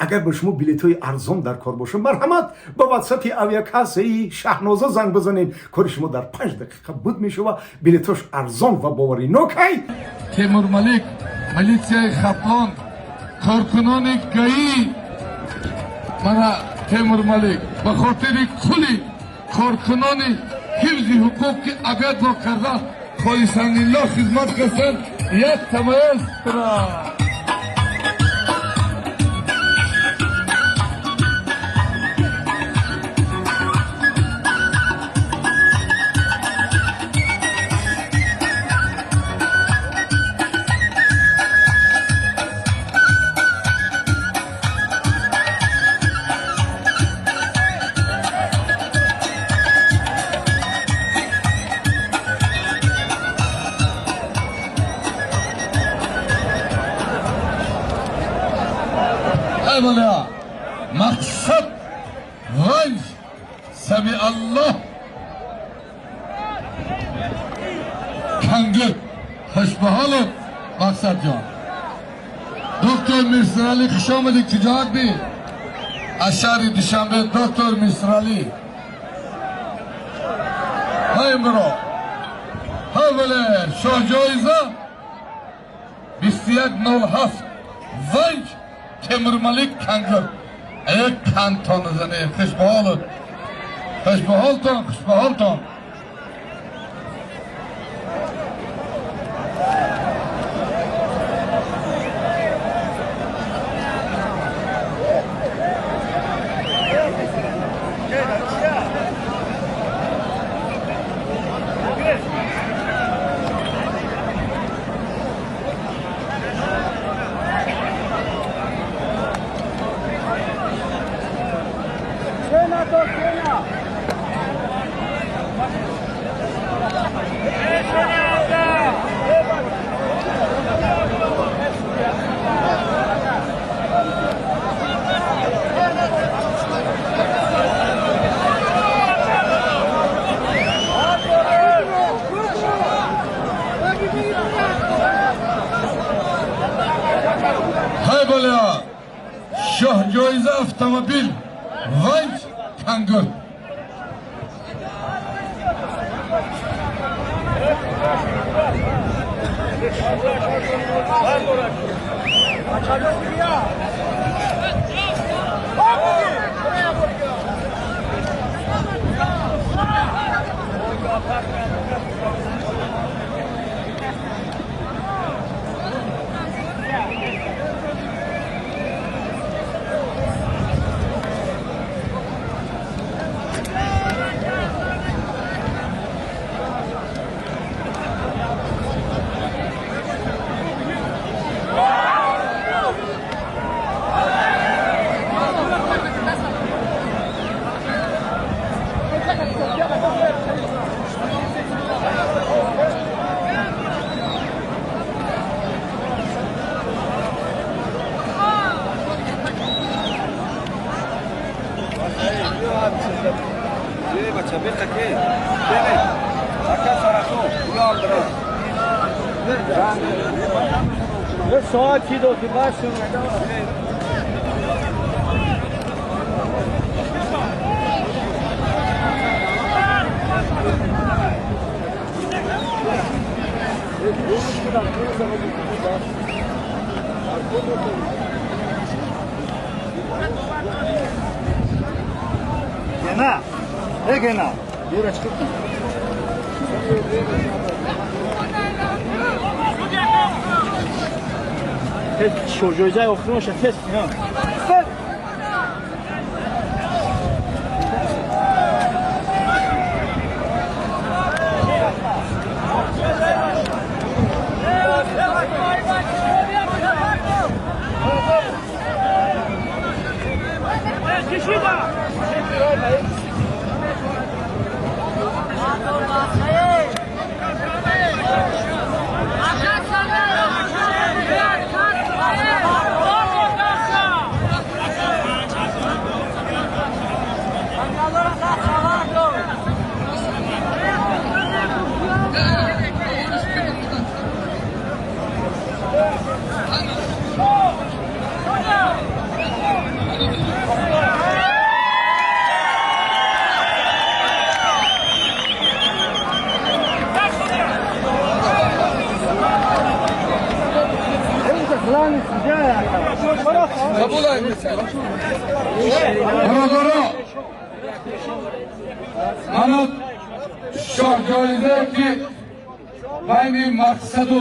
Агар ба шумо билетҳои арзон дар кор бошад, марҳамат, ба ватсапи авиакассаи Шаҳноза занг бизанед. Кори шумо дар 5 дақиқа буд мешава. Билетҳош арзон ва боваринокай. Темурмалик, милитсияи Хатлон, коркунони ГАИ. Мана Темурмалик ба хотири кулли коркунони ҳифзи ҳуқуқ, ки обед ро кардан, холисан лиллоҳ хизмат карданд, як маэстро. Ай, Мақсад Ванҷ, Самиаллоҳ, Кангир. Хушбаҳолов Мақсадҷон. Доктор Мирсиралӣ, хуш омадӣ. Тиҷорат би аз шаҳри Душанбе, доктор Мирсиралӣ. Ҳай биро, ҳай, бале. Шоҳҷоиза 21.07, Ванҷ, Темурмалик, Кангир. Як кантон зане. Хушбаҳолот, хушбаҳолтон, хушбаҳолтон. Ҳай, бале. Шоҳҷоиза автомобил, Ванҷ, Кангир. Гена, эй, Гена, Юра, чӣ тез шоҳҷоизаи охиронша тез. Қабул бародаро, мана шоҳҷоизае ки байни Мақсаду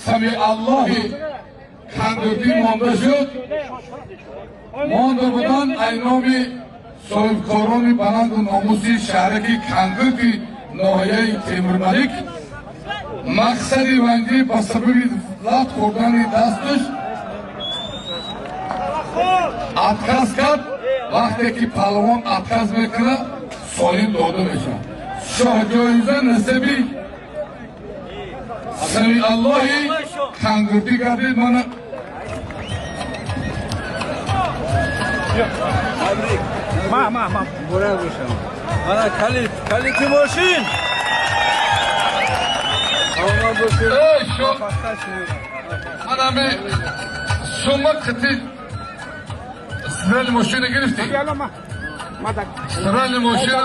Самиаллоҳи Кангурдӣ монда шуд, монда будан айноми соҳибкорони баланду номуси шаҳраки Кангурди ноҳияи Темурмалик. Мақсади Ванҷӣ ба сабаби лат хӯрдани дасташ отказ кард. Вақте ки палвон отказ мекунад, солим дода мешавад. Шоҳҷоиза насиби Самиаллоҳи Кангурдӣ гардид. Мана Ма, ма, ма. Мана калит, калити мошин. Манами сума қити стиральный мошина гирифтӣ? Стиральный мошина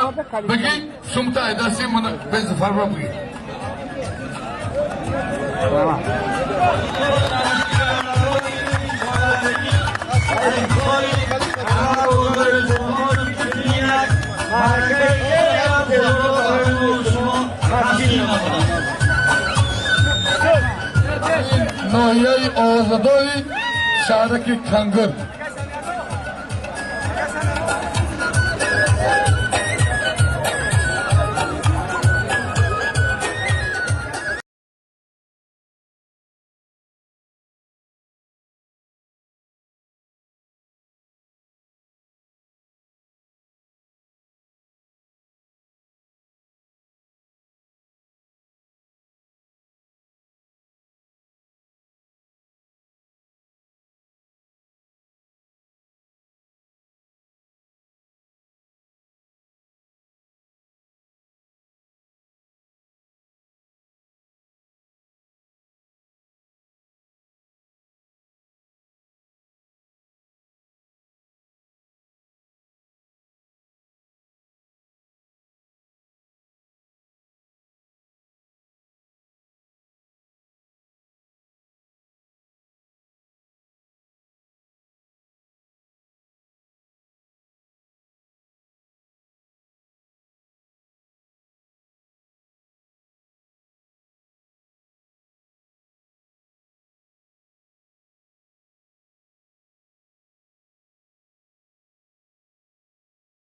бигӣ, сумта айдаси мана Безафарба бигӣ. Ноҳияи Овозадори, шаҳраки Кангурд.